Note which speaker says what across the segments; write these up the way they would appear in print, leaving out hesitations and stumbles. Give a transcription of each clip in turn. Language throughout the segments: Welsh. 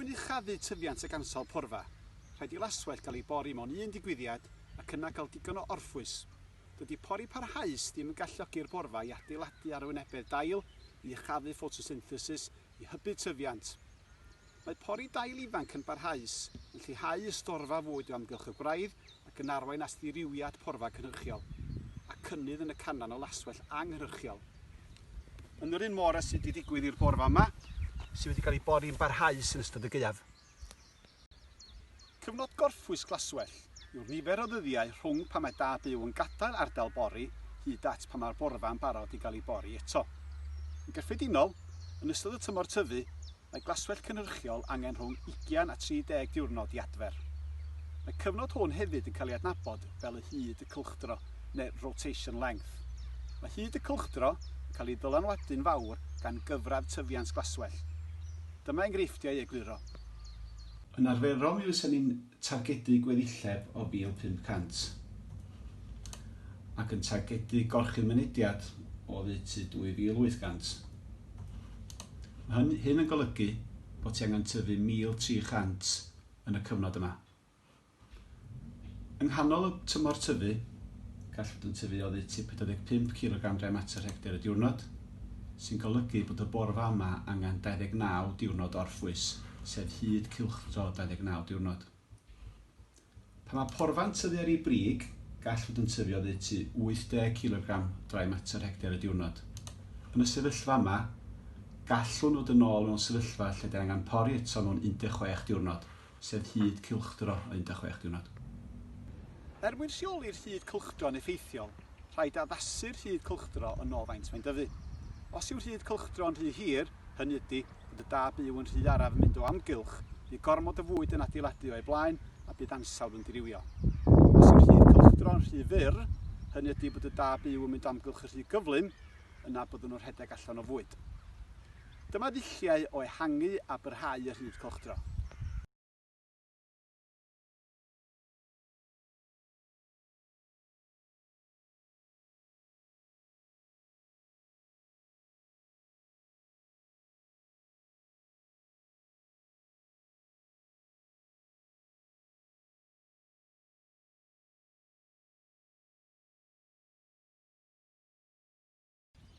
Speaker 1: mwyn uchafu tyfiant ac ansawdd porfa, rhaid i laswellt gael ei bori mewn un digwyddiad ac yna cael digon o orffwys. Dydy pori parhaus ddim yn galluogi'r borfa i adeiladu arwynebedd dail, i uchafu ffotosynthesis, i hybu tyfiant. Mae pori dail ifanc yn barhaus yn lleihau y storfa fwyd o amgylch y gwraidd ac yn arwain at ddirywiad porfa cynhyrchiol, a cynnydd yn y canran o laswellt anghynhyrchiol. Yn yr un modd â sydd wedi digwydd i'r borfa yma, sydd wedi cael ei bori'n barhaus yn ystod y gaeaf. Cyfnod gorffwys glaswellt yw'r nifer o ddyddiau rhwng pan mae da byw yn gadael ardal bori hyd at pan mae'r borfa yn barod i gael ei bori eto. Yn gyffredinol, yn ystod y tymor tyfu, mae glaswellt cynhyrchiol angen rhwng ugian a 30 diwrnod i adfer. Mae cyfnod hwn hefyd yn cael ei adnabod fel y hyd y cylchdro neu rotation length. Mae hyd y cylchdro yn cael ei ddylanwadu'n fawr gan gyfradd tyfiant glaswellt. Dyma enghreifftiau i egluro. Yn arferol mi fysen ni'n targedu gweddilleb o 1,500 ac yn targedu gorchudd mynediad o oddeutu 2,800. Mae hyn yn golygu bod ti angen tyfu 1,300 yn y cyfnod yma. Yng nghanol y tymor tyfu, gall fod yn tyfu oddeutu 45 cilogram dry matter hectar y diwrnod, sy'n golygu bod y borfa yma angen 29 diwrnod orffwys, sef hyd cylchdro 29 diwrnod. Pan mae porfa'n tyfu ar ei brig, gall fod yn tyfu oddeutu 80 cilogram dry matter hectar y diwrnod. Yn y sefyllfa yma, gallwn fod yn ôl mewn sefyllfa lle dan angen pori eto mewn 16 diwrnod, sef hyd cylchdro o 16 diwrnod. Er mwyn rheoli'r hyd cylchdro'n effeithiol, rhaid addasu'r hyd cylchdro yn ôl faint mae'n dyfu. Os yw'r hyd cylchdro'n rhy hir, hynny ydy, bod y da byw yn rhy araf yn mynd o amgylch, bydd gormod o fwyd yn adeiladu o'i blaen a bydd ansawdd yn dirywio. Os yw'r hyd cylchdro'n rhy fyr, hynny ydy bod y da byw yn mynd o amgylch yn rhy gyflym, yna byddwn nhw'n rhedeg allan o fwyd. Dyma ddulliau o ehangu a byrhau y rhif cylchdro.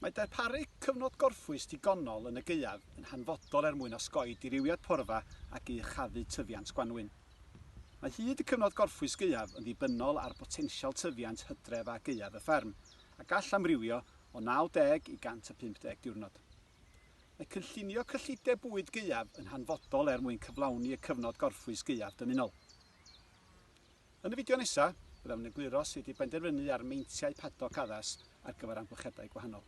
Speaker 1: Mae darparu cyfnod gorffwys digonol yn y gaeaf yn hanfodol er mwyn osgoi dirywiad porfa ac uchafu tyfiant gwanwyn. Mae hyd y cyfnod gorffwys gaeaf yn ddibynnol ar botensial tyfiant hydref a gaeaf y fferm, a gall amrywio o 90 i 150 diwrnod. Mae cynllunio cyllideb bwyd gaeaf yn hanfodol er mwyn cyflawni y cyfnod gorffwys gaeaf dymunol. Yn y fideo nesaf, byddaf yn egluro sut i benderfynu ar meintiau padoc addas ar gyfer amgylchiadau gwahanol.